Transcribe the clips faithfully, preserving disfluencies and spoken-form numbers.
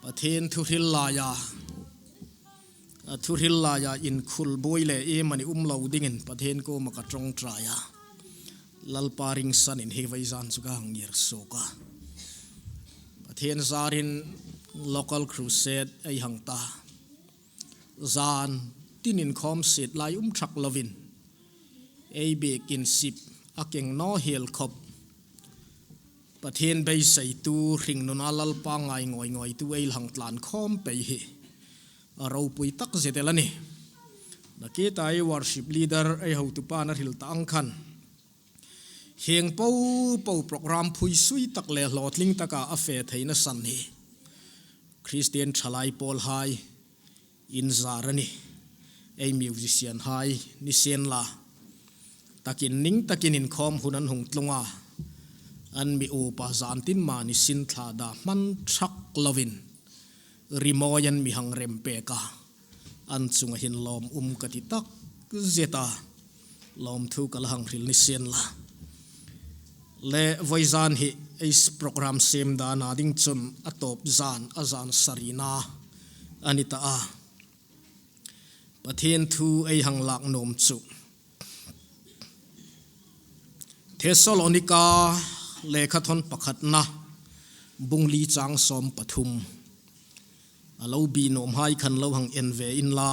Pathien thuhril laia, a thuhril laia inkhul buoi le iemani um lo dingin Pathien kuoma ka ṭawngṭai a. Lalpa ringsanin hi vaizan chu ka hang ngir suok a. Pathien zarin local crusade ei hang ta. Zan tinin khawm siet lai um ṭhak lovin, ei biekin sip a keng naw hiel khop. Pathien beiseitu hringnuna Lalpa ngai ngawi ngawitu ei hang tlan khawm pei hi a ropui tak zet el a nih. Nakie ta ei worship leader ei hotupa na hril ta ang khan, hieng po po program phui sui tak le hlawtling taka a fe theina san hi Christian ṭhalai pawlhai inzar a nih. Ei musician hai ni sien la, takin ning takin inkhawm hun an hung tlung a, an mi upa zan tin mani sin thla da hman ṭhak lovin rimawi an mi hang rem pek a, an chunga hin lawm um ka ti tak zet a. Lawmthu ka la hang hril ni sien la. Le vaizan hi ei program siem dana ding chun a tawp zan, a zan sarina a ni ta a. Pathien thu ei hang lak nuom chu Thessalonika lekhathawn pakhatna bung li chang sawm pathum. A lo bi nuom hai khan lo hang en ve inla.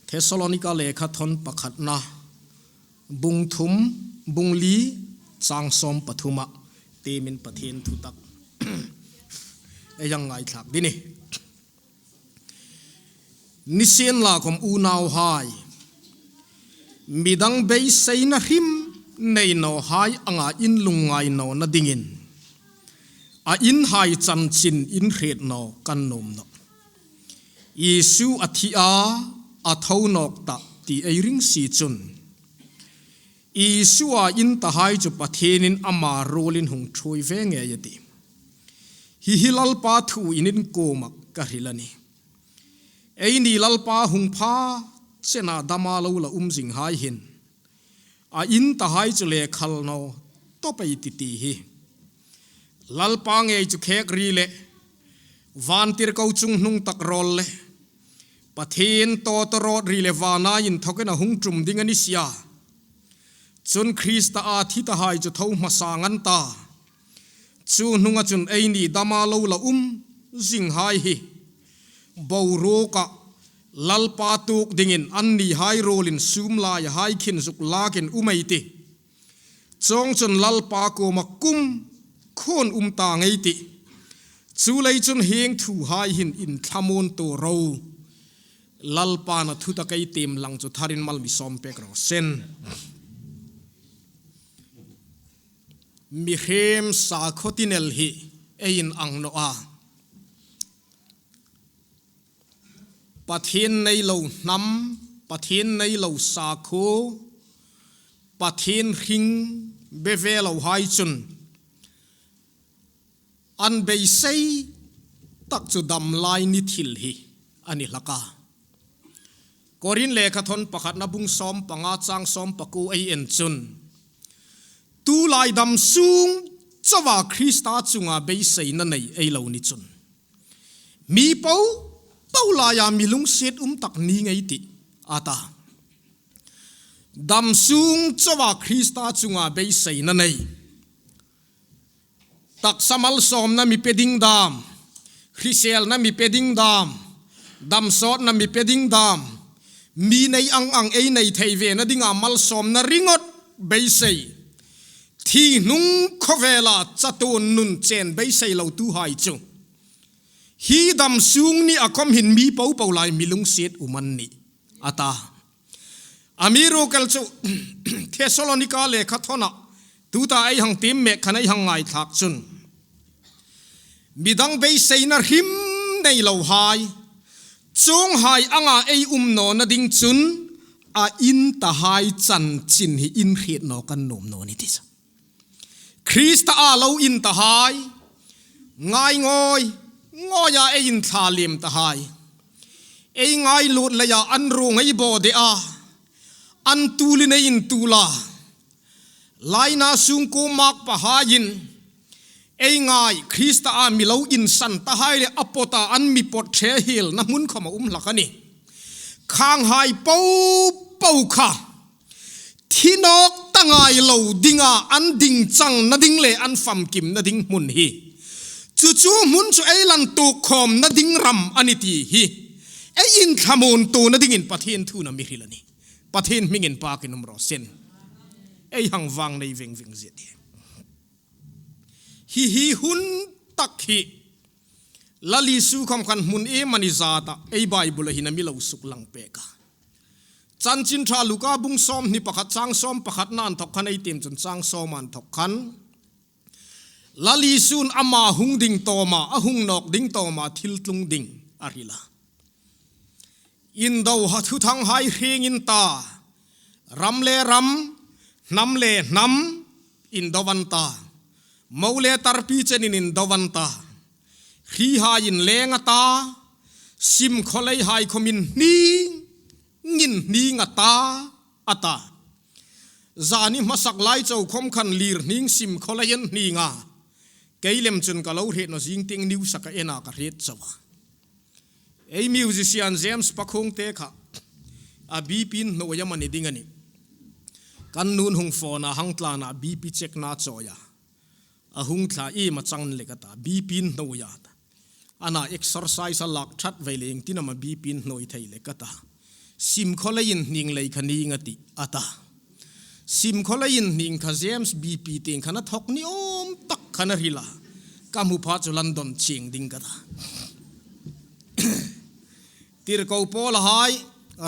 Thessalonika lekhathawn pakhatna bung thum, bung li chang sawm pathuma tiemin Pathien thu tak ei hang ngaithlak ding a nih. Ni sien la khawm unauhai, midang beiseina hrim nei naw hai anga in lungngai nawna dingin, a inhai chanchin in hriet naw kan nuom nawh. Isu a thi a, a tho nawk tah ti ei ring si chun, Isua in tahai chu Pathienin ama ruolin hung ṭhuoi ve ngei a tih. Hi hi Lalpa thu in in kuoma ka hril a nih. Eini Lalpa hung pha chena dama lo la um zing hai hin, a in tahai chu le khal naw tawp ei ti ti hi. Lalpa ngei chu khek ri le, vantirko chungnung tak rawl le, Pathien tawtawrawt ri le vana inthawkin a hung ṭum ding a ni si a. Chun Krista a thi tahai chu tho hmasa ngan ta. Chu hnunga chun eini dama lo la um zing hai hi, boruoka Lalpa tuok dingin annihai ruolin sum laia hai khin zuk lakin um ei tih. Chuongchun Lalpa kuoma kumkhuoin um ta ngei ei tih. Chuleiin chun hieng thuhai hin inthlamuon tuo ro. Lalpan a thu tak ei tiem lang chu tharin mal mi sawm pek raw seh. Mihriem sakhuo ti nel hi ei inang naw a. Pathien nei lo hnam, Pathien nei lo sakhuo, Pathien hring be ve lo hai chun an beisei tak chu dam lai ni thil hi a ni hlak a. Korin lekhathawn pakhatna bung sawm panga chang sawm pakuo ei en chun, tulai dam sung chauha Krista chunga beiseina nei ei lo ni chun, mi po po laia mi lungsiet um tak ni ngei ei tih a ta. Dam sung chauha Krista chunga beiseina nei. Taksa malsawmna mi pe ding dam, hriselna mi pe ding dam, damsawtna mi pe ding dam, mi nei ang ang ei nei thei vena dinga malsawmna ringawt beisei, thi hnung khawvela chatuon nun chen beisei lo tuhai chu, hi dam sung nia khawm hin mi po po lai mi lungsiet um an nih a ta. Amiruokchu Thessalonika lekhathawna tuta ei hang tiem mek khan ei hang ngaithlak chun, midang beiseina hrim nei lo hai, chuonghai anga ei um nawna ding chun, a in tahai chanchin hi in hriet naw kan nuom naw ni ti chu. Krista a lo in tahai, ngai ngawi ngawia ei inthlamuon tahai, ei ngailut leia an ruong ei baw de a, an tulin ei intul a, laina sung kuo makpahaiin Ei ngai Krista a mi lo insan ta hai le a pawt a an mi pawt ṭhe hielna hmun khawm a um hlak a nih. Khanghai po po kha thi nawk ta ngai lo dinga an ding changna ding le an famkimna ding hmun hi. Chu chu hmun chu ei lan tuok khawmna ding ram a ni ti hi ei inthlamuon tuona dingin Pathien thuna mi hril a nih. Pathien hming inpakin um raw seh. Ei hang vang nei veng veng zet hi. Hi hi hun tak hi Lal Isu khawm khan hmun iem a ni zata ei Bible-a hin a mi lo suklang pek a. Chanchin Ṭha Luka bung sawmhni pakhat chang sawm pakhatna inthok khan ei tiem chun chang sawm inthok khan Lal Isu'n ama hung ding tawma, a hung nawk ding tawma thil tlung ding a hril a. Indo ha thuthanghai hringin ta, ram le ram, hnam le hnam, indo an ta. Mo le tarpi chenin indo an ta. Hrihai inleng a ta, simkhawleihai khawm inhning, inhning a ta, a ta. Zani hmasak lai chau khawm khan lir hning simkhawlei an hning a. Kei lem chun ka lo hriet naw zing tieng news-a ka en a ka hriet chau a. Ei musician James Pakhungte kha a B P inhnuoi am a ni ding a nih. Kan nun hung phone a hang tlan a B P check-na chawi a. A hung thla iem a chang le ka ta B P inhnuoi a ta. Ana exercise a lak ṭhat vei le iengtin am a B P inhnuoi thei le ka ta. Simkhawlei inhning lei kha ning a tih a ta. Simkhawlei inhning kha James B P tieng khan a thawk ni awm tak khan a hril a. Ka hmu pha chu London chieng ding ka ta. Tirko Paulhai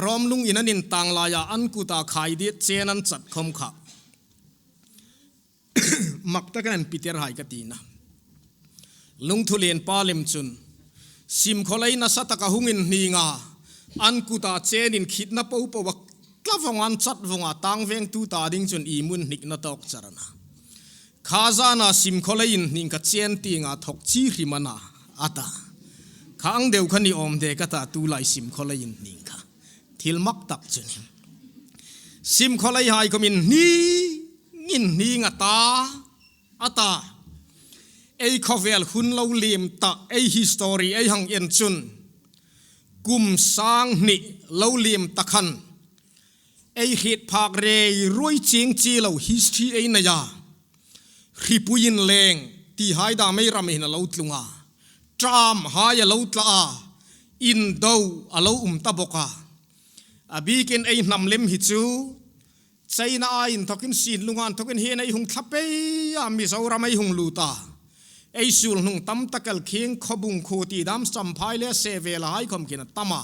Rom lung in an intang laia an kuta khaidiet chen an chat khawm kha mak takin an Peter hai ka tina. Lungthu lien pa lem chun simkhawlei nasa taka hung inhning a, an kuta chenin khitna po po a tla vong an chat vong a, tang vengtu ta ding chun i mun hnikna tawk char a na. Kha zana simkhawlei inhning kha chen tienga thawk chi hrim a na, a ta. Kha ang deu kha ni awm de ka ta, tulai simkhawlei inhning kha. Thil mak tak chu ni. Simkhawleihai khawm inhning, inhning a ta, a ta. Ei khawvel hun lo liem ta, ei history ei hang en chun kum sang hni lo liem ta khan ei hriet phak rei ruoi chieng chi lo history ei nei a. Hripui inleng ti hai dam ei ram hin a lo tlung a. Ṭam hai a lo tla a. Indo a lo um ta bawk a. A bikin ei hnam lem hi chu China a inthokin Sinlunga inthokin hin ei hung thla pei a, Mizoram ei hung lut a. Ei sul hnung tam tak el Khing, Khawbung, Khuti dam, Champhai le Sevela hai khawm khin a tam a.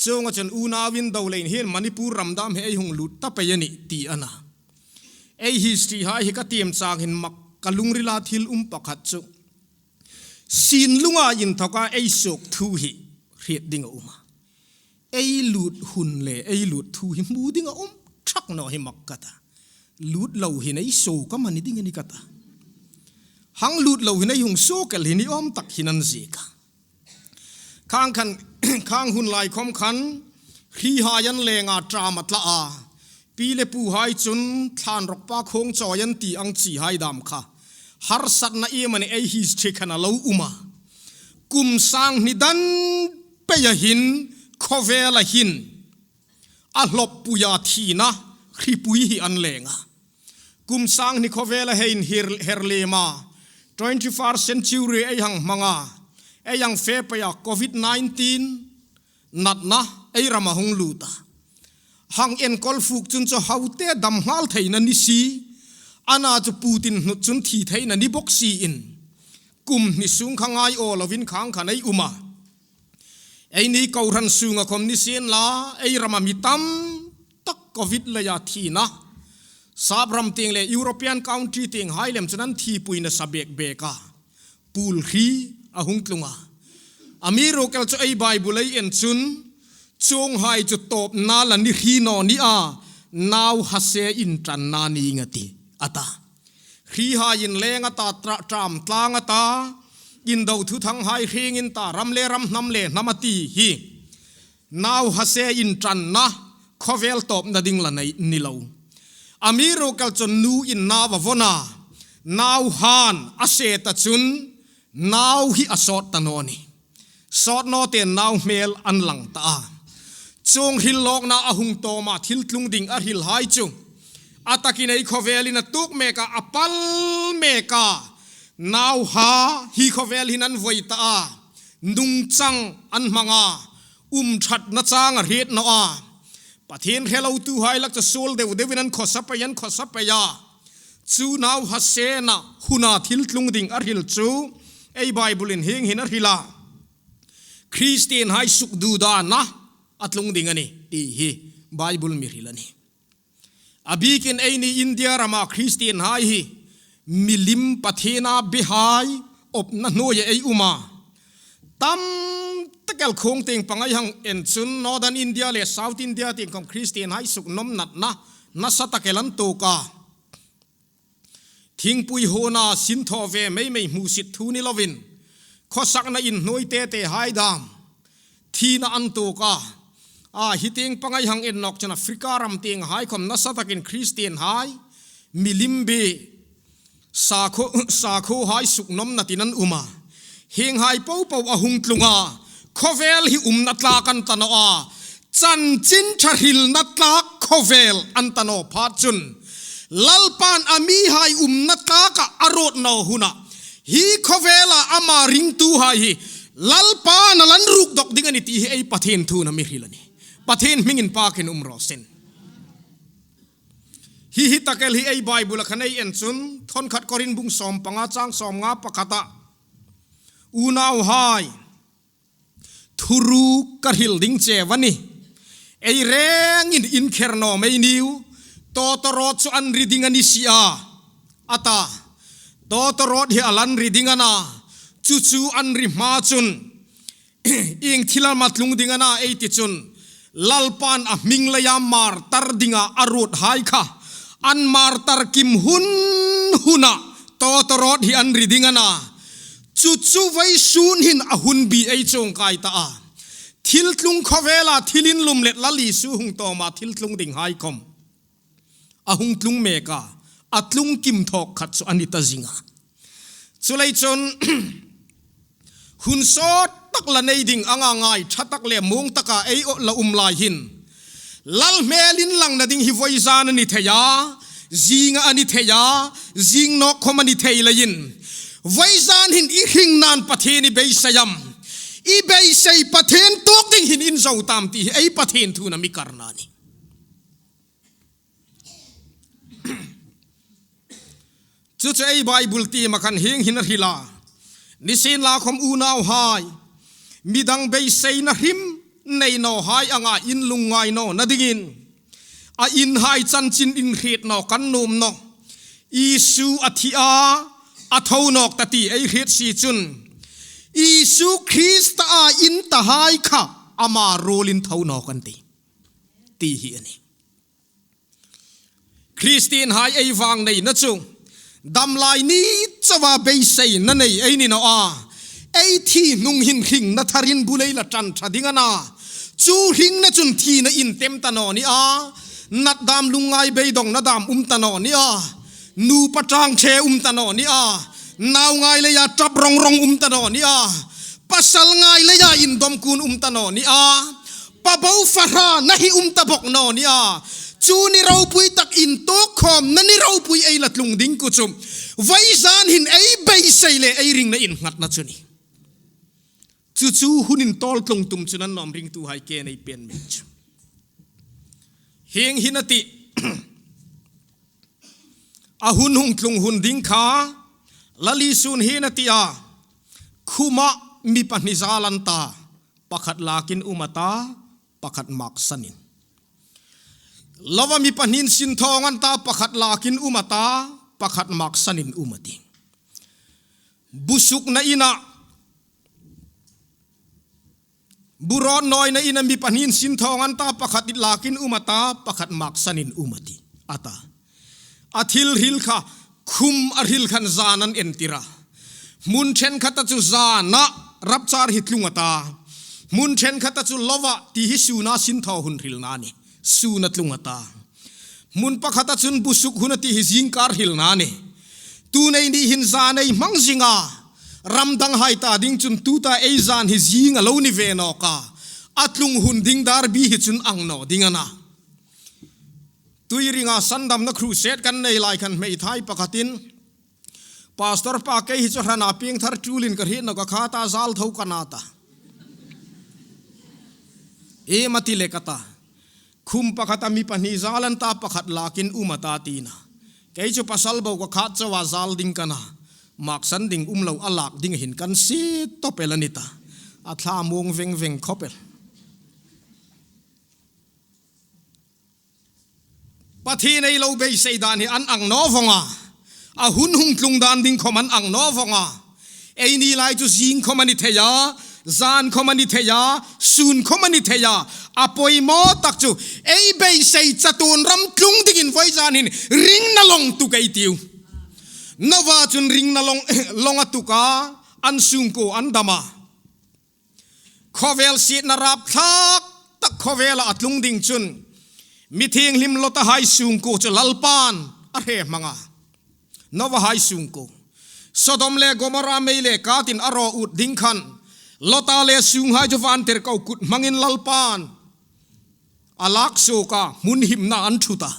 Chuonga chun unau indo leiin hin Manipur ram dam hi ei hung lut ta pei a nih ti a na. Ei history hai hi ka tiem chang hin mak ka lungrila thil um pakhat chu Sinlunga inthoka ei suok thu hi hriet ding a um a. Ei lut hun le ei lut thu hi hmu ding a um thak naw hi mak ka ta. Lut lo hin ei suok am a ni ding a ni ka ta. Hang lut lo hin ei hung suok el hi ni awm tak hin an ziek a. Khang khan, khang hun lai khawm khan, hrihai an leng a, ṭam a tla a. Pi le puhai chun thlan rawk pa khawng chawi an ti ang chi hai dam kha. Harsatna iem a ni ei history khan a lo um a. Kum sang hni dan peia hin, khawvela hin a hlawppuia thina hripui hi an leng a. Kum sang hni khawvela hin her, her lem a. Twenty-first century ei hang hmang a. Ei hang fe peia covid nineteen natna ei rama hung lut a. Hang enkawl fuk chun chu haute dam nghal theina ni si. A na chu Putin hnut chun thi theina ni bawk si in. Kum hni sung kha ngai aw lovin khang khan ei um a. Eini kohran sunga khawm ni sien la, ei rama mi tam tak covid leia thina. Sap ram tieng le European country tieng hai lem chun an thipui nasa bek bek a. Pul hri a hung tlung a. Amiruokchu ei Bible ei en chun, chuonghai chu tawpna la ni hri naw ni a, nau hase inṭanna ning a tih, a ta. Hrihai inleng a ta, tra, ṭam tlang a ta, indo thuthanghai hringin ta, ram le ram, hnam le hnam a ti hi. Nau hase inṭanna, khawvel tawpna ding la nei ni lo. Amiruokchu nu in nau a vawna, nauhan a se ta chun nau hi a sawt ta naw ni. Sawt naw te nau hmel an lang ta a. Chuong hril lawkna a hung tawma thil tlung ding a hrilhai chu a takin ei khawvelin a tuok mek a, a pal mek a. Nauha hi khawvel hin an voi ta a. Nungchang an hmang a. Um ṭhatna chang a hriet naw a. Pathien hre lotuhai lak chu suol deu deuin an khawsa pei, an khawsa pei a. Chu nauha sena huna thil tlung ding a hril chu ei Bible-in hieng hin a hril a. Kristien hai sukdudana a tlung ding a nih ti hi Bible mi hril a nih. A bikin eini India rama Kristien hai hi milim Pathiena bihai awpna hnuoia ei um a. Tam tak el khawng tieng pangai hang en chun Northern India le South India tieng khawm Kristien hai suknawm natna nasa tak el an tuok a. Thingpui huona sinthaw ve mei mei hmusit thu ni lovin, khawsakna inhnuoi te te hai dam thina an tuok a. A, hi tieng pangai hang en nawk chun Africa ram tieng hai khawm nasa takin Kristien hai milim bi sakhuo, sakhuo hai suknawm natin an um a. Hieng hai popo a hung tlung a. Khawvel hi umna tlak an ta naw a. Chanchin ṭha hrilna tlak khawvel an ta naw phat chun Lalpan a mihai umna tlaka a ruot naw huna hi khawvela ama ringtuhai hi Lalpan a lan ruk dawk ding a nih ti hi ei Pathien thuna mi hril a nih. Pathien hming inpakin um raw seh. Hi hi tak el hi ei Bible-a khan ei en chun, thawn khat Korin bung sawm panga chang sawm nga pakhata, unauhai, thuruk ka hril ding cheu a nih. Ei rengin inkher naw mei niu, tawtawrawt chu an ri ding a ni si a, a ta. Tawtawrawt hi a lan ri ding a na, chu chu an ri hma chun ieng thil am a tlung ding a na ei ti chun, Lalpan a hming leia martar dinga a ruothai kha an martar kim hun huna tawtawrawt hi an ri ding a na. Chu chu vawisun hin a hun bi ei chuong kai ta a. Thil tlung khawvela thil inlum let Lal Isu hung tawma thil tlung ding hai khawm a hung tlung mek a, a tlung kim thawk khat chu a ni ta zing a. Chuleiin chun hun sawt tak la nei ding anga ngai ṭha tak le muong taka ei la um lai hin, Lal hmel inlangna ding hi vawizan a ni thei a, zinga a ni thei a, zing nawk khawm a ni thei leiin, vawizan hin i hringnain Pathien i beisei am, i beisei Pathien tuok ding hin in zo tam ti hi ei Pathien thuna mi karna a nih. Chu chu ei Bible tiema khan hieng hin a hril a. Nisienlakhawm unauhai, midang beiseina hrim nei nawhai anga in lungngai nawna dingin, a inhai chanchin inhriet naw kan nuom nawh. Isu a thi a, a tho nawk ta ti ei hriet si chun, Isu Krista a in tahai kha ama ruolin tho nawk an tih, ti hi a nih. Kristien hai ei vangneina chu dam lai ni chauha beiseina nei ei ni naw a. Ei thi hnung hin hringna tharin bul ei la ṭan ṭha ding a na. Chu hringna chun thina intem ta naw ni a. Nat dam lungngai beidongna dam um ta naw ni a. Nupa ṭang ṭhe um ta naw ni a. Nau ngai leia ṭap rong rong um ta naw ni a. Pasal ngai leia indawm kun um ta naw ni a. Pa bo fa hrana hi um ta bawk naw ni a. Chu ni ropui tak intuok khawmna ni ropui ei la tlung ding khu chu vawizan hin ei beisei le ei ringna innghatna chu a nih. Chu chu hun intawl tlung tum chu nan nawm ringtuhai ke nei pen mek chu. Hieng hin a tih. A hun hung tlung hun ding kha Lal Isun hin a ti a, khuma mi pahni zal an ta, pakhat lakin um a ta, pakhat maksanin. Loa mi pahnin sinthawng an ta, pakhat lakin um a ta, pakhat maksanin um a tih. Bu sukna ina, bu rawt nawina ina mi pahnin sinthawng an ta, pakhat lakin um a ta, pakhat maksanin um a tih, a ta. A thil hril kha, khum a hril khan zan an entir a. Hmun ṭhenkhata chu zana rapture hi tlung a ta. Hmun ṭhenkhata chu loa ti hi suna sinthaw hun hrilna a nih. Suna tlung a ta. Hmun pakhata chun bu suk hun a ti hi zingkar hrilna a nih. Tun ei ni hin zan ei hmang zing a, ram danghai ta ding chun tuta ei zan hi zing a lo ni ve nawk a, a tlung hun ding dar bi hi chun ang naw ding a na. Tuiringa sandamna crusade kan nei lai khan hmeithai pakhatin, "Pastor pa, kei hi chu hrana piengthar tulin ka hriet nawk a, kha ta zal tho ka na," ta. "Iem a ti le?" ka ta. "Khum pakhata mi pahni zal an ta, pakhat lakin um a ta," tina. "Kei chu pasal bo ka khat chauha zal ding ka na. Maksan ding um lo, a lak ding hin kan sie tawp el a ni ta." A thla muong veng veng khop el. Pathien ei lo beisei dan hi an ang naw vong a. A hun hung tlung dan ding khom an ang naw vong a. Ei ni lai chu zing khom a ni thei a, zan khom a ni thei a, sun khom a ni thei a. A poimaw tak chu ei beisei chatuon ram tlung dingin voi zan hin ring na long tuk ei tiu. Noah chun ring na long, long a tuk a, an sungkuo an dam a. Khawvel sietna rapthlak tak khawvela a tlung ding chun mi thienghlim Lota hai sungkuo chu Lalpan a hre hmang a. Noah hai sungkuo. Sodom le Gomorrah mei le katin a raw ut ding khan Lota le sunghai chu vantirko kut hmangin Lalpan a lak suok a, hmun himna an thut a.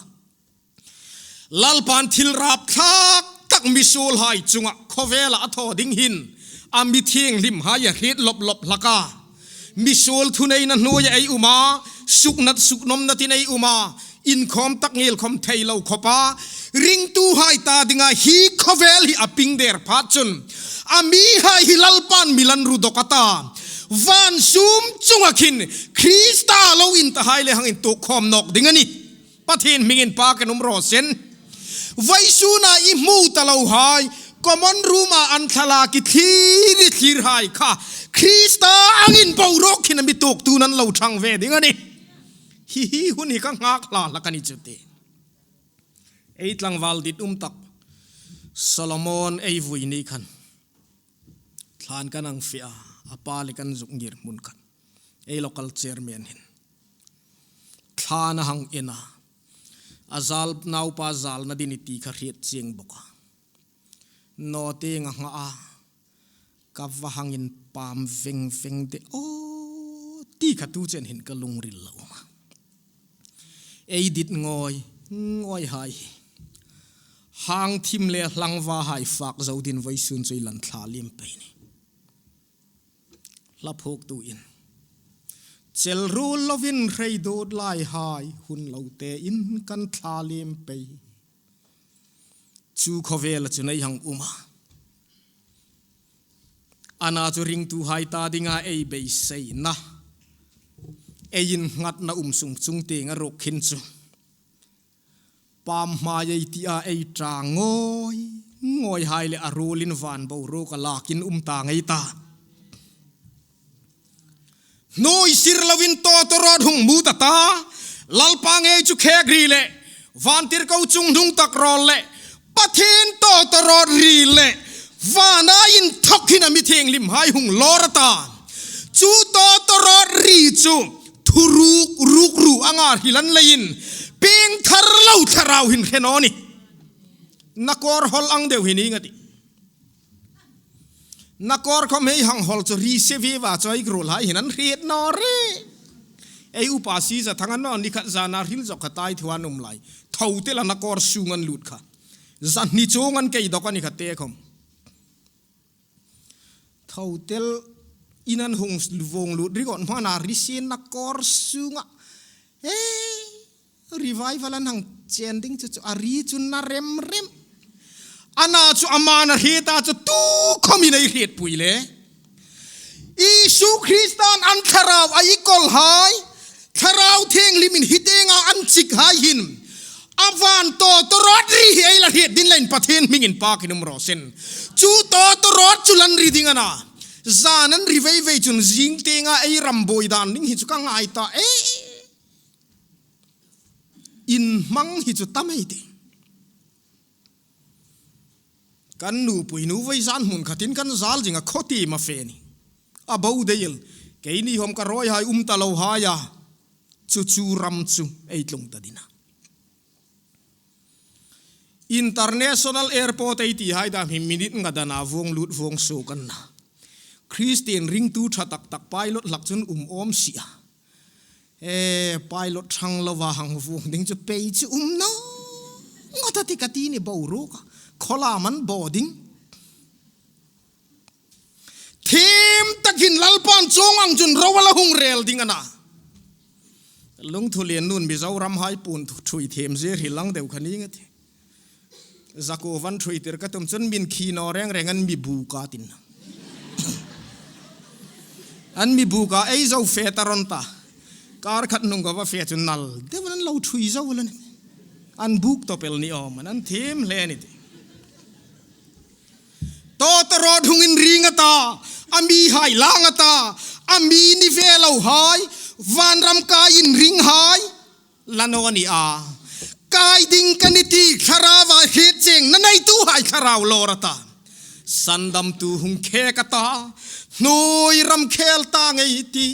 Lalpan thil rapthlak tak misuolhai chunga khawvela a thaw ding hin a mi thienghlimhai a hriet lop lop hlak a. Misuol thuneina hnuoia ei um a, suknat suknawmnatin ei um a, inkhawm tak ngilkhawm thei lo khop a, ringtuhai ta dinga hi khawvel hi a ping der phat chun a mihai hi Lalpan mi lan ru dawk a ta. Van sum chunga khin Krista lo intahai le hang intuok khawm nawk ding a nih. Pathien hmingin pak an um raw se. Vawisuna i hmu ta lohai, common room-a an thlalak i thlir i thlirhai kha Krista angin boruok khin a mi tuoktu'n an lo thang ve ding a nih. Hi hi hun hi ka nghak hla hlak a ni chu ti. Ei tlangval dit um tak Solomon ei vui ni khan thlan kan hang fe a, a pa le kan zuk ngir hmun khan ei local chairman hin thlan a hang en a, a zal, naupa zalna ding a ni ti kha hriet chieng bawk a. Naw tieng a ngha a, ka va hang inpam veng veng de aw ti kha tu chen hin ka lungril a um a. Ei dit ngawi ngawihai hi hang thim le hlangvahai fak zo dingin vawisun chu i lan thla liem pei ni. Hla phuoktu in, chelruol lovin hreidawt laihai hun lo tein kan thla liem pei. Chu khawvela chun ei hang um a. Ana chu ringtuhai ta dinga ei beiseina, ei innghatna um sung chung tienga ruok khin chu pam hmai ei tia ei ṭang ngawi ngawihai le a ruolin van boruok a lakin um ta ngei ta. Hnuoi sir lovin tawtawrawt hung mu ta ta, Lalpa ngei chu khek ri le, vantirko chungnung tak rawl le, Pathien tawtawrawt ri le, vana inthawk hin a mi thienghlimhai hung lawr a ta. Chu tawtawrawt ri chu thuruk ruk ru anga hril an leiin, piengthar lo thlarau hin hre naw ni. Na kawr hawl ang deu hi ning a tih. Na kawr khom hei hang hawl chu ri se viva chu ei ruolhai hin an hriet naw re. Ei upa si za thang an naw ni khat zana hril zawk kha tai thu an um lai. Tho tela na kawr sung an lut kha. Zan ni chuong an kei dawk a ni kha te khom. Tho tel in an hung vong lut ri got hmana ri sien na kawr sunga. Ei, revival an hang chen ding chu chu a ri chu na rem rem. Ana chu ama na hriet a chu tu khomin ei hrietpui le. Isu Kristan an thlarau a i kawlhai, Thlarau Thienghlimin hi tienga an chikhai hin, a van tawtawrawt ri hi ei la hriet ding leiin Pathien hmingin pakin um raw se. Chu tawtawrawt chu lan ri ding a na. Zan an ri vei vei chun zing tienga ei ram buoi dan ding hi chu ka ngai ta e. Inhmang hi chu tam ei tih. Kan nupui nu voi zan hmun khatin kan zal zing a, khawtiem a fe ni. A bo dei el, keini hom ka rawihai um ta lohai a. Chu chu ram chu ei tlung ta ding a. International airport ei ti hai dam hi minute nga dana vuong lut vuong suok an na. Christian ringtu ṭha tak tak pilot hlak chun um awm si a. E, pilot ṭhang lova hang vuong ding chu pei chu um naw. Ngawt a ti ka ti ni boruok a. Khawlam an bo ding. Thiem takin Lalpan chuong ang chun ro a la hung rel ding a na. Lungthulien nun Mizoram hai puon thu-, ṭhui thiem zie hril lang deu kha ning a ti. Zakuo van ṭhui tir ka tum chun min khi naw reng reng an mi buk a tin. An mi buk a ei zo fe ta ron ta. Kar khat hnung ka va fe chun nal. Deu an lo ṭhui zo lan. An buk tawp el ni awm an, an thiem hle ni ti. Tawtawrawt hung inring a ta, a mihai lang a ta, a mi ni ve lo hai, vanram kai inring hai, la naw ni a. Kai ding ka ni ti thlarauva hriet cheng na neituhai thlarau lawr a ta. Sandamtu hung khek a ta, hnuoi ram khel ta ngei ti.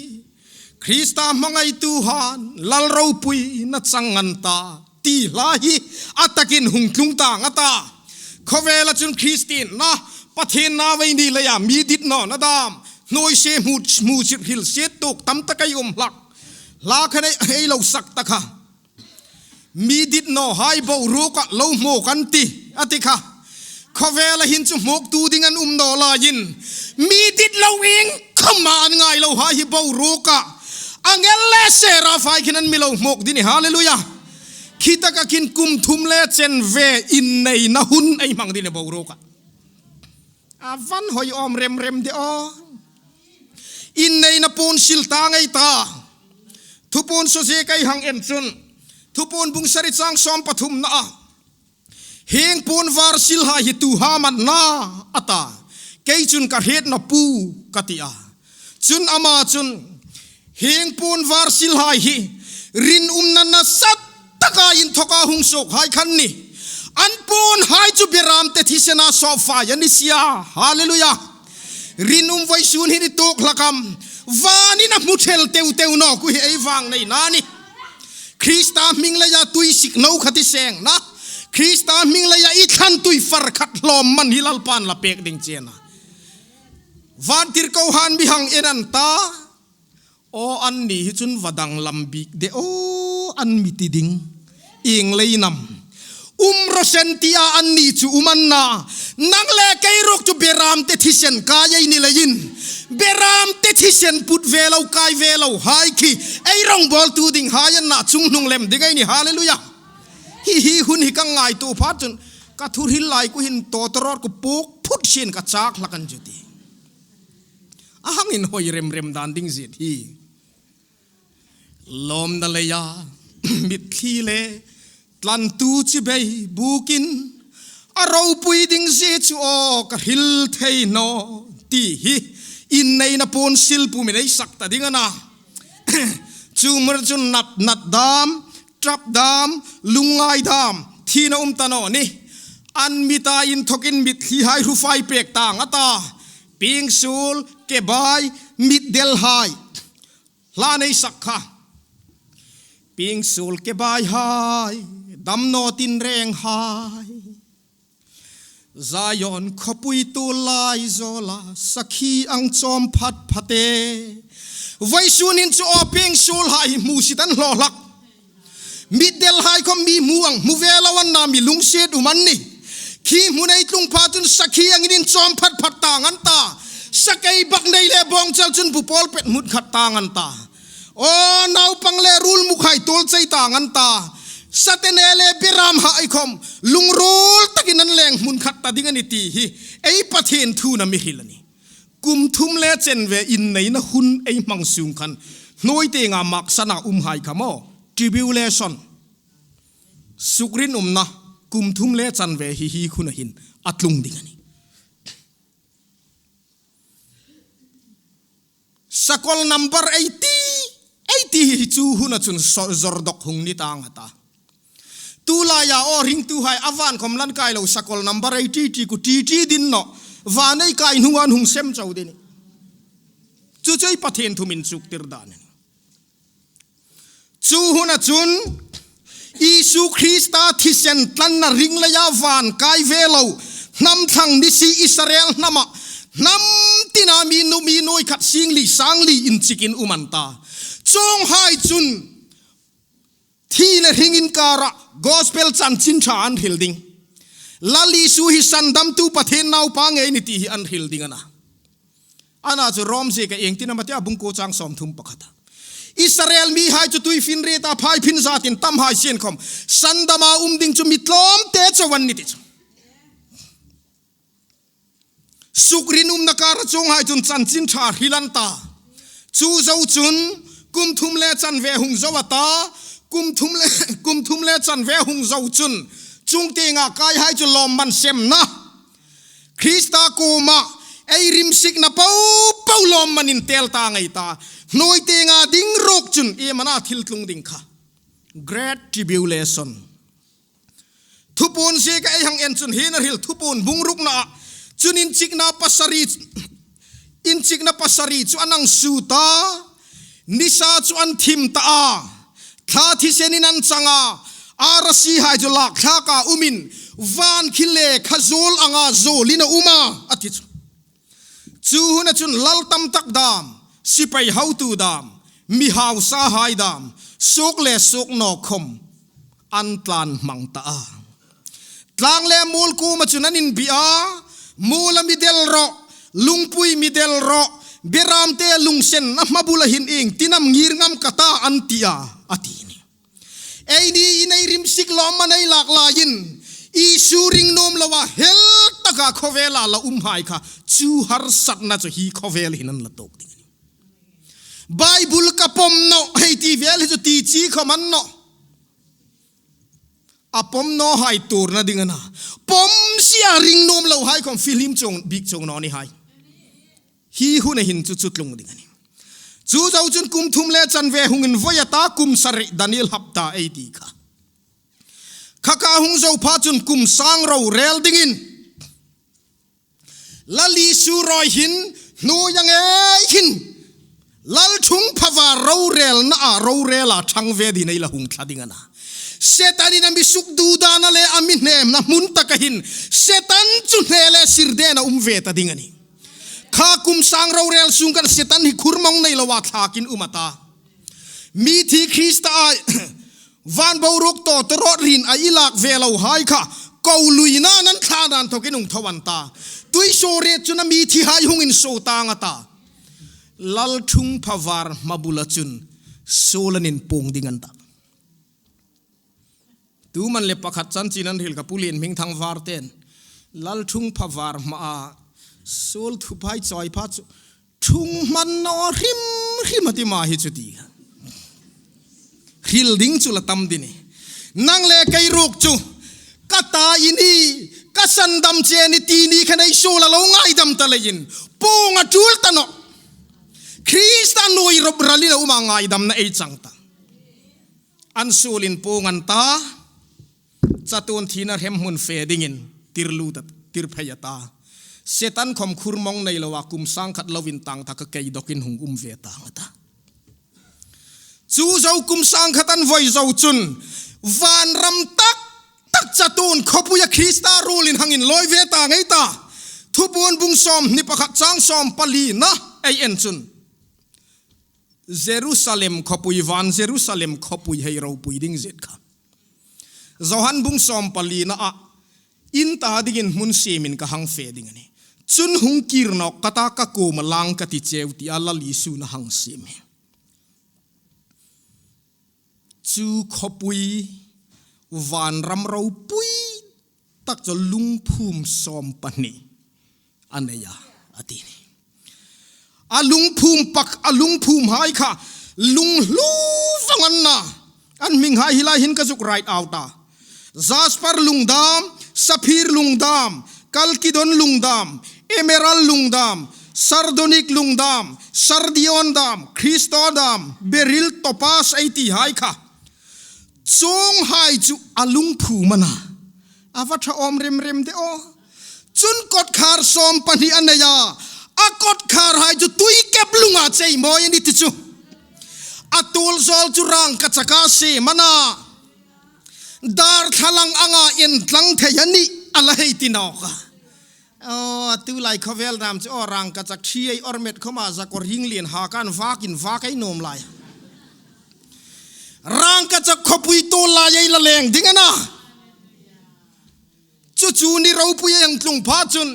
Krista hmangaituhan lal ropuina chang an ta ti hla hi a takin hung tlung ta ngat a. Khawvela chun Christian na, Pathien nau ei ni leia mi dit nawna dam, hnuoi se hmu, hmu sip hril se tuok tam tak ei um hlak. Hla khan ei, ei lo sak ta kha. Mi dit naw hai boruok a lo hmawk an ti, a ti kha. Khawvela hin chu hmawktu ding an um naw laiin. Mi dit lo iengkhawm an ngai lo hai hi boruok a. Angel le seraph hai khin an mi lo hmawk ding ni, hallelujah. Khi taka khin kum thum le chanve inneina hun ei hmang ding ni boruok a. A van hoi awm rem rem de aw. Inneina puon sil ta ngei ta. Thupuon sawzie kei hang en chun. Thupuon bung sari chang sawm pathumna a. Hieng puon var sil hai hi tu ham an na a ta. Kei chun ka hrietna pu ka ti a. Chun ama chun, hieng puon var sil hai hi, rinumna nasa taka inthoka hung suok hai khan ni. An puon hai chu beram te thisena sawp fai a ni sia. Hallelujah. Rinum vawisun hi ni tuok hlak am. Vanin a hmu thel teu teu naw ku hi ei vang nei na ni. Krista hming leia tui sik naw kha ti seng na. Krista hming leia i thlan tui far khat hlawm man hi Lalpan la pek ding che a na. Vantirko han mi hang en an ta. Aw, anni hi chun va danglam bik de aw, an mi ti ding. Ieng leiin am. Um ro sen tia anni chu um an na. Nang le kei ruok chu beram te thisen kai ei ni leiin. Beram te thisen put ve lo kai ve lo hai khi. Ei rongbawltu ding hai an na chunghnung lem ding ei ni, hallelujah. Hi hi hun hi ka ngaituo phat chun. Ka thu hril lai ku hin tawtawrawt ku puk phut sin ka chak hlak an chu ti. A hang inhoi rem rem dan ding zet hi. Lawmna leia, mitthli le, tlantu chibai bukin, a ropui ding zie chu aw ka hril thei naw, ti hi, inneina puon sil pumin ei sak ta ding a na. Chu mar chun nat nat dam, ṭap dam, lungngai dam, thina um ta naw ni. An mita inthokin mitthli hai hru fai pek ta ngat a. Pieng suol, kebai, mitdel hai. Hla nei sak kha. Pieng suol kebai hai, dam naw tin reng hai. Zion khawpui tu lai zawla, sakhi ang chawm phat phate. Vawisun hin chu aw pieng suol hai hmusit an hlaw hlak. Mitdel hai khawm mi hmu ang hmu ve lo an na mi lungsiet um an ni. Khi hmun ei tlung pha chun sakhi angin inchawm phat phat tang an ta. Sakei bak nei le bawngchal chun bu pawl pet hmut khat tang an ta. Aw, naupang le rul muk hai tuol chei tang an ta. Satene le beram hai khawm lungruol takin an leng hmun khat ta ding a ni ti hi. Ei Pathien thuna mi hril a ni. Kum thum le chanve inneina hun ei hmang sung khan. Hnuoi tienga maksana um hai kha maw. Tribulation. Sukrinumna. Kum thum le chanve hi hi huna hin a tlung ding a ni. Sakol number eighty, eighty hi chu huna chun so-, zawrdawk hung ni tang a ta. Tu laia aw ringtuhai a van khawm lan kai lo sakol number eighty ti ku ti ti ding naw. Van ei kai hnunga an hung sem chau ding a ni. Chu chu ei Pathien thu min chuktir dan a ni. Chu huna chun, Isu Krista thisen tlanna ring leia van kai ve lo, hnam thlang ni si Israel hnama hnam tina mi nu mi nuoi khat sing li sang li incikin um an ta. Chuonghai chun thi le hring inkara gospel chanchin ṭha an hril ding. Lal Isu hi sandamtu Pathien naupa ngei ni ti hi an hril ding a na. Ana chu Rom zieka iengtin am a ti a, bung kuo chang sawmthum pakhata. Israel mihai chu tuifinrieta phaiphin zatin tam hai sien khawm sandama um ding chu mi tlawmte chau an ni ti chu. Sukrin umna kara chuonghai chun chanchin ṭha hril an ta. Chu zo chun kum thum le chanve hung zo a ta. Kum thum le, kum thum le chanve hung zo chun chungtienga kaihai chu lawmman semna, Krista kuoma ei rimsikna po po lawmmanin tel ta ngei ta. Hnuoi tienga ding ruok chun iem a na thil tlung ding kha? Great Tribulation. Thupuon zieka ei hang en chun hin a hril, Thupuon bung rukna chun inchikna pasari, inchikna pasari chu an hang sut a, nisa chu an thim ta a, thla thisenin an chang a, arasihai chu lak thlaka umin, van khi lekha zuol anga zuolin a um a, a ti chu. Chu huna chun lal tam tak dam, sipai hotu dam, mi hausahai dam, suok le suok nawk khawm an tlan hmang ta a. Tlang le muol kuoma chun an inbi a, muola mi del rawh, lungpui mi del rawh, beramte lungsenna hmabula hin iengtin am ngir ngam ka ta an ti a, a ti ni. Eini in ei rimsik lawmman ei lak laiin, Isu ring nuom loa hel taka khawvela la umhai kha, chu harsatna chu hi khawvel hin an la tuok ding a nih. Bible ka pawm nawh hei ti vel hi chu ti chi khawm a ni nawh. A pawm nawhai tuorna ding a na. Pawm sia ring nuom lohai khawm film chuong, bik chuong naw ni hai. Hi huna hin chu chu tlung ding a nih. Chu zo chun kum thum le chanve hung invoi a ta, kum sari Daniel hapta ei ti kha. Khaka hung zo pha chun kum sang rorel dingin Lal Isu rawi hin, hnuoia ngei hin, Lalṭhungpha var rorelna a, rorela ṭhang ve dingin ei la hung thla ding a na. Setanin a mi sukdudaina le a mi hnemna hmun taka hin, Setan chu hne le sir dena um ve ta ding a nih. Kha kum sang rorel sung khan Setan hi khurmawng nei loa thlakin um a ta. Mithi Krista a van boruok tawtawrawt rin a i lak ve lohai kha, ko luina nan thla nan thokin hung tho an ta. Tuisuoriet chun a mithihai hung insuo tang a ta. Lalṭhungpha var hmabula chun suol an inpuong ding an ta. Tuman le pakhat chanchin an hril kha, Pu Lienhmingthang Varten, Lalṭhungpha var hmaa suol thuphai chawi pha chu ṭhung hman naw hrim hrim a ti ma hi chu ti. Hril ding chu la tam ding a nih. Nang le kei ruok chu, ka ta i ni, ka sandam che i ni ti ni khan ei suol a lo ngaidam ta leiin, puong a tul ta nawh. Krista nuoi rop ralin a um a, ngaidamna ei chang ta. An suolin puong an ta, chatuon thina hremhmun fe dingin tir lut a, tir phei a ta. Setan khawm khurmawng nei loa kum sang khat loin tang taka kei dokin hung um ve tang a ta. Chu zo kum sang khat an voi zo chun, vanram tak tak chatuon khawpuia Krista ruolin hang inlawi ve ta ngei ta. Thupuon bung sawmhni pakhat chang sawm palina ei en chun, Jerusalem khawpui, van Jerusalem khawpui hei ropui ding zet kha. Johan bung sawm palina a, in ta dingin hmun siemin ka hang fe ding a nih. Chun hung kir nawk ka ta, ka kuoma lang ka ti cheu, tia Lal Isu'n a hang siem hi. Chu khawpui, vanram ropui tak chu lungphum sawm pahni a nei a, a ti ni. A lungphum pak, a lungphumhai kha lunghlu vang an na. An hminghai hi lai hin ka zuk write out a. Jasper lungdam, sapphire lungdam, chalcedon lungdam, emerald lungdam, sardonyx lungdam, sardion dam, chrysoberyl, topaz ei tihai kha. Chuonghai chu a lungphum a na. A va ṭha awm rem rem de aw. Chun kotkhar sawm pahni a nei a. A kotkharhai chu tuikep lunga chei mawi a ni ti chu. A tuolzawl chu rangkachaka siem a na. Darthlalang anga entlang thei a nih a la hei ti nawk a. Aw, tulai khawvel dam chu aw, rangkachak thi ei awr met khawma zakawr hring lien ha khan vakin vak ei nuom lai. Rangkachak khawpui tu lai ei la leng ding a na. Chu chu ni ropui ei hang tlung pha chun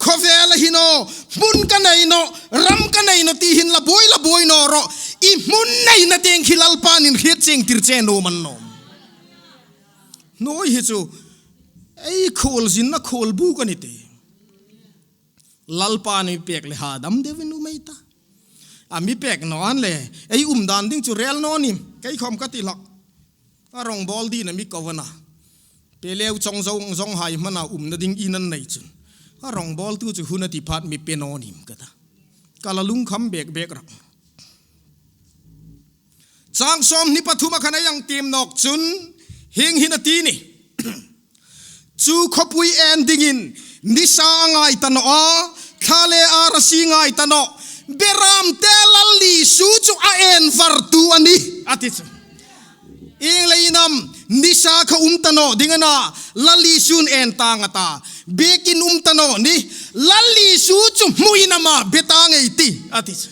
khawvel a hi naw, hmun ka nei naw, ram ka nei naw ti hin la buoi la buoi naw rawh. I hmun neina tieng khi Lalpan inhriet chieng tir che nuom a ni nawh. Hnuoi hi chu ei khuolzinna khuolbuk a ni teh. Lalpan mi pek le hadam deuin um ei ta. A mi pek naw an le, ei um dan ding chu rel naw nim, kei khawm ka ti hlak. A rawngbawl dingin a mi ko a na. Pe leu chawng zong, zong hai hmana umna ding in an nei chun, a rawngbawltu chu hun a ti phat mi pe naw nim ka ta. Ka la lungkham bek bek rak. Chang sawmhni pathum a khan ei hang tiem nawk chun hieng hin a ti ni. Chu khawpui en dingin nisa a ngai ta naw a, thla le arasi ngai ta naw. Beramte Lal Isu chu a en vartu a nih, a ti chu. Ieng leiin am, nisa kha um ta naw ding a na, Lal Isu'n en tang a ta. Biekin um ta naw ni, Lal Isu chu hmuin ama be tang ei tih, a ti chu.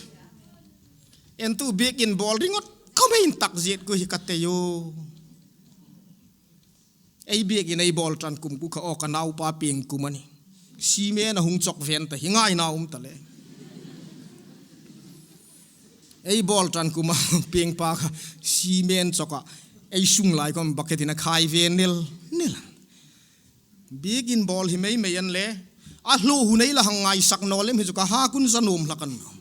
Entu biekin bawl ringawt khawmin tak ziet ku hi ka tei u. Ei biekin ei bawl ṭan kum ku kha aw, ka naupa pieng kum a nih. Cement a hung chawk ven ta hi ngaina um ta le. Ei bawl ṭan kuma pieng pa kha cement chawka ei sung lai khawm bucket-in a khai ve nel nel. Biekin bawl hi mei mei an le. A hlaw hun ei la hang ngaisak naw lem hi chu ka hak un za nuom hlak a nih.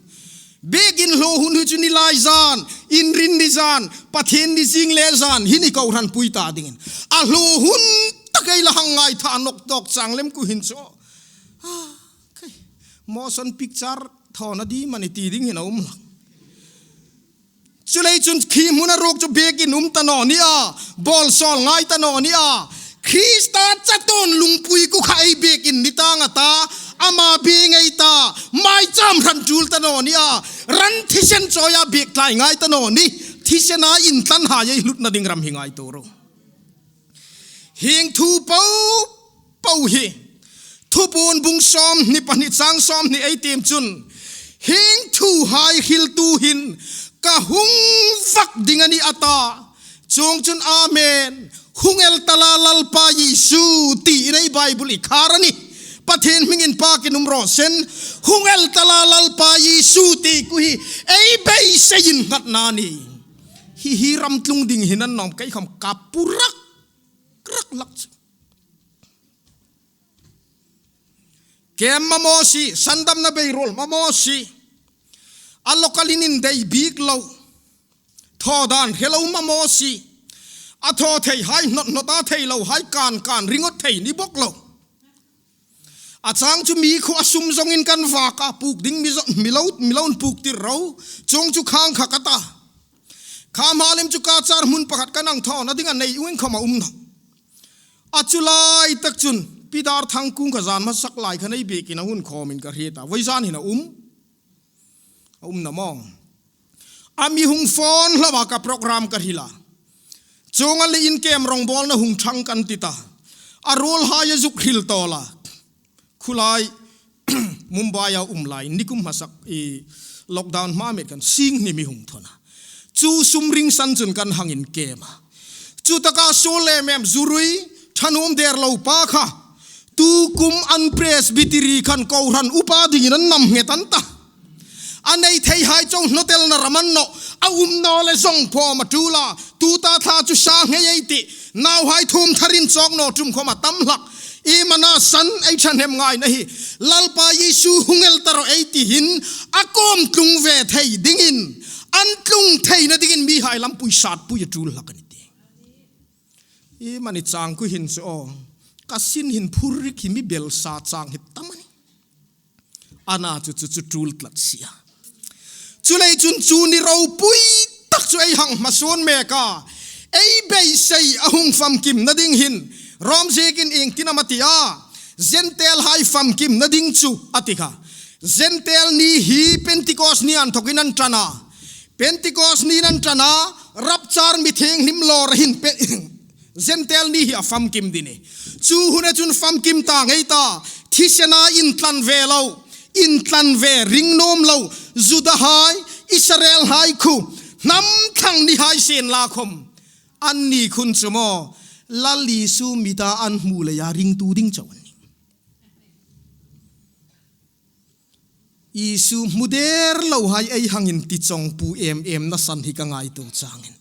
Biekin hlaw hun hi chu ni lai zan, Inrinni zan, Pathienni zing le zan, hi ni kohranpui ta dingin. A hlaw hun tak ei la hang ngaitha nawk tawk chang lem ku hin chu. Ah, kai. Motion picture thawna ding am a ni ti ding hin a um hlak. Chuleiin chun khi hmuna ruok chu biekin um ta naw ni a, bawl sawl ngai ta naw ni a. Krista chatuon lungpui ku kha ei biekin ni tang a ta, ama biek ngei ta, maicham hran tul ta naw ni a, ran thisen chawia biek tlai ngai ta naw ni, thisena intlanhai ei hlutna ding ram hi ngaituo ro. Hieng thu po po hi Thupuon bung sawmhni pahni chang sawmhni ei tiem chun, hieng thuhai hriltu hin ka hung vak ding a nih a ta. Chuongchun amen, hung el ta la Lalpa Isu tiin ei Bible-in a khar a nih. Pathien hmingin pakin um raw se, hung el ta la Lalpa Isu ti ku hi ei beisei innghatna a nih. Hi hi ram tlung ding hin a nuom, kei khawm ka pu rak rak hlak chu. Kem mamaw si, sandamna beiruol mamaw si. A local-in indei bik lo. Thaw dan hre lo mamaw si. A thaw theihai hnawt hnawt a, thei lohai kan kan ringawt thei ni bawk lo. A chang chu mi khuo a sum zongin kan vak a, puk ding mi zo-, mi lo, mi lo puk tir ro. Chuong chu khang kha ka ta. Kha hma lem chu ka char hmun pakhat kan hang thawna ding a nei ueng khawm a um nawh. A chu lai tak chun, Pi Darthang kung kha zan hmasak lai khan ei biekin a hun khawmin ka hriet a. Voi zan hin a um. A um naw maw. A mi hung phone hlauva ka program ka hril a. Chuong a le in kem rawngbawlna hung ṭhang kan ti ta. A ruolhai a zuk hril tawl a. Khulai, Mumbai-a um lai, nikum hmasak i lockdown hma met khan sing hni mi hung thawn a. Chu sum ring san chun kan hang inkem a. Chutaka suol lem em zurui, ṭha nuom der lo pa kha. Tukum an Presbytery khan kohran upa dingin an nam nghet an ta. A nei theihai chau hnawtelna ram a ni naw, a um naw le zong phawm a ṭul a, tuta thla chu sa nghei ei tih, nauhai thum tharin chawk naw ṭum khawm a tam hlak. Iem a na san ei ṭhahnem ngaina hi, Lalpa Isu hung el ta rawh ei ti hin, a kuom tlung ve thei dingin, an tlung theina dingin mihai lampui satpui a ṭul hlak a ni tih. Iem a ni chang ku hin chu aw, ka sin hin phurrik hi mi bel sa chang hi tam a nih. A na chu chu chu ṭul tlat si a. Chuleiin chun chu ni ropui tak chu ei hang hmasuon mek a. Ei beisei a hung famkimna ding hin, Rom ziekin iengtin am a ti a. Gentile-hai famkimna ding chu a ti kha. Gentile ni hi Pentecost ni inthawkin an ṭan a. Pentecost niin an ṭan a, rapture mi thienghlim lawr a hin pe-, Gentile ni hi a famkim ding a nih. Chu huna chun famkim ta ngei ta, thisena intlan ve lo, intlan ve ring nuom lo, Judahai, Israelhai khu, hnam thlang ni hai sien la khom. Anni khun chu maw, Lal Isu mita an hmu leia ringtu ding chau an nih. Isu hmu der lo hai ei hang inti chawngpu em em nasan hi ka ngaituo chang a nih.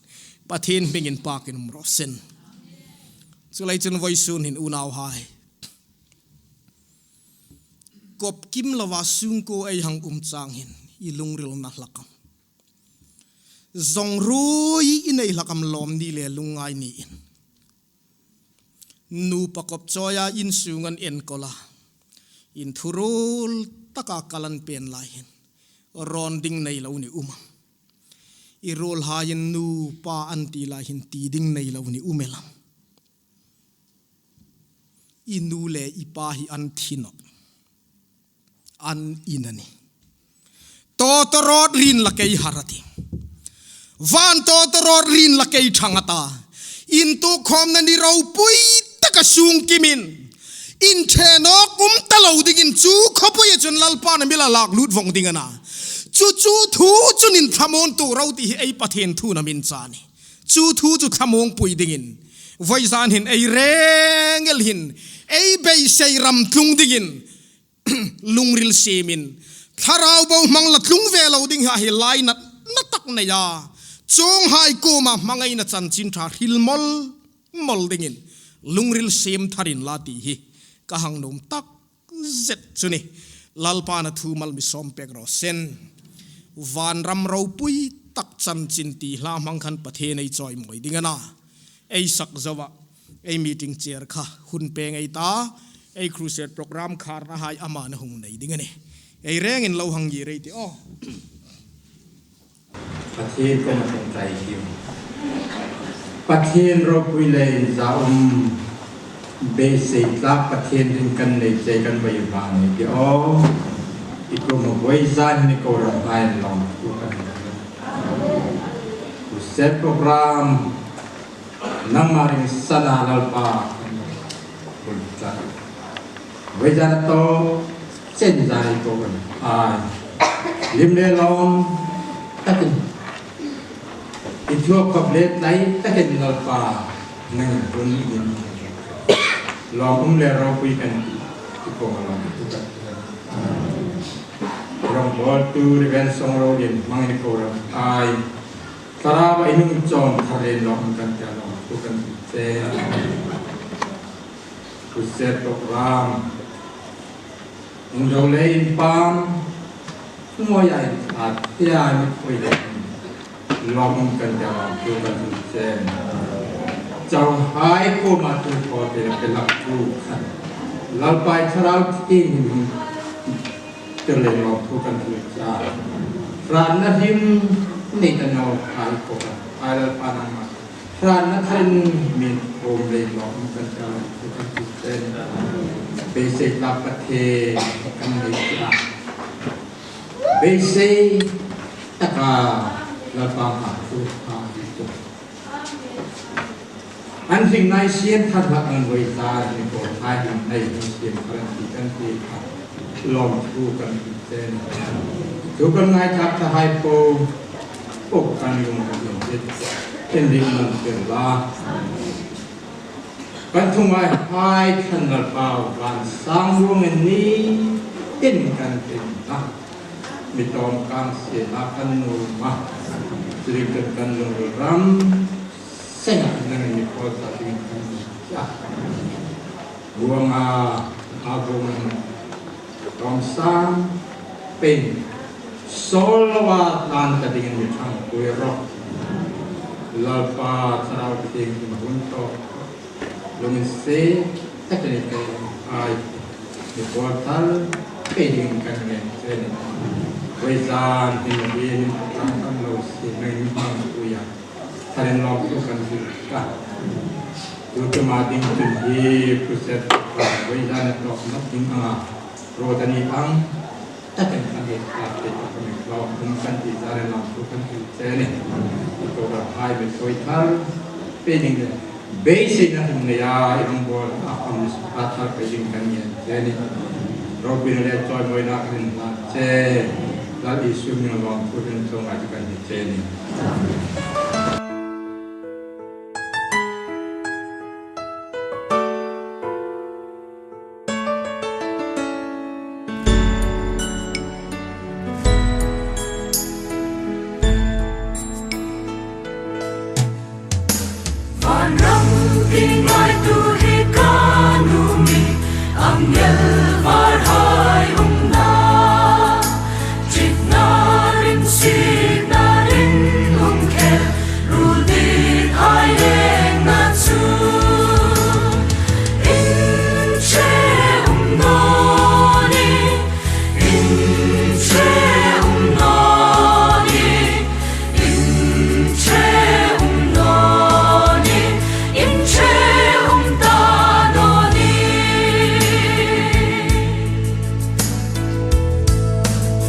Pathien hmingin pakin um raw seh. Chuleiin chun vawisun hin unauhai, kop kim loa sungkuo ei hang um chang hin i lungril na hlak am? Zawng ruoi i nei hlak am lawm ni le lungngai niin? Nupa kop chawia in sunga enkawla, inthuruol taka kal an pêng lai hin rawn ding nei lo ni um am? I ruolhaiin nupa an ti lai hin ti ding nei lo ni um el am? I nu le i pa hi an thi nawh. An in a nih. Tawtawrawt rin la kei har a tih. Van tawtawrawt rin la kei thang a ta. Intuokkhawmna ni ropui taka sungkimin, inṭhe nawk um ta lo dingin chu khawpuia chun Lalpan a mi la lak lut vawng ding a na. Chu chu thu chun inthlamuongtu ro ti hi ei Pathien thu a ni chang a nih. Chu thu chu thlamuongpui dingin vawizan hin ei reng el hin ei beisei ram tlung dingin lungril siemin, thlarau bohmang la tlung ve lo ding hi a hi lai na, na tak neia, chuonghai kuoma hmangaina chanchin ṭha hril mawl mawl dingin lungril siem thar inla ti hi ka hang nuom tak zet chu a nih. Lalpan a thu mal mi sawm pek raw seh. Vanram ropui tak chanchin ti hla hmang khan Pathien ei chawimawi ding a na. Ei sak zoa ei meeting chair kha hun pêng ei ta, ei crusade program kharnahai aman a hung nei ding a nih. Ei rengin lo hang ngir ei tih aw. Pathien kuoma kan ṭawngṭai hi. Pathien ropui le inzaum beisei tlak Pathien ding kan nei che kan vawi vang ni ti aw. I kuoma vawizan ni ko ram hai lawm tu kan. Crusade program nangma ring sana Lalpa. Vawizan a tawp chen zan i ko kan ai. Lim le lawm takin, i thuak khawp le tlai takin Lalpa nangin hun in lawm um le ropui kan ti. I ko lawm tu kan. Rongbawltu Reverend Sawngro Lian hmangin i ko ram ai. Thlarauva i nung chawm thar le lawm kan ti a, lawm tu kan ti che. Crusade program. Inro le inpam. Mawi a in at tia mi poi le. Lawm kan ti a, lawm tu kan ti che. Chauhai kuoma thu ko te la pe lak tu khan. Lalpa i Thlarau Thienghlim. Tir le lawm thu kan ti che. Hratna hrim nei ta naw hai ko kan. Ai Lalpa nangma. Hratna tharin mi um le lawm kan ti a, lawm thu kan ti che. Beisei tlak Pathien kan nei che. Beisei taka Lalpa hma thu ha hi chu. An hring nai sien thar hlak an voi ta ni ko thai hring nai hring sien thar an ti kan ti kha. Lawm thu kan ti che. Thu kan ngaithlak ta hai po. Po kan lung kan ti. Kan ring man tir la. Kan thungai hai than Lalpa van sang ruong ni in kan tin na. Mi tawm kang sienla kan nuom a. Chu ding kan kan lung ram senga nangin mi pawl ta ding kan nuom a. Ruong a, a ruong tawm sang pei. Sawl loa tlan ta dingin mi ṭhangpui rawh. Lalpa Thlarau Thienghlim hun tawk. Lunginsiet takin i kei ai. Mi pawl thar pei dingin kan ngen che a nih. Vawizan hin a biel in a tlan kan lo si, nangin mi hmangpui a. Tharin lawm thu kan hril ta. Tuta ding chun hi crusade vawizan a tawp mak ding anga. Ro ta ni ang. Takin kan hril ta te ta kan lawm thu kan ti zar lawm thu kan hril che a nih. I ko ra hai be soi thar. Pei ding le. Beiseina hin ngai a, i hung bawl a, a thar pei ding kan ngen che a nih. Ropuina le chawimawina kan hlan che. Lal Isu hming lawm thu hming chawimawina kan hlan che a nih.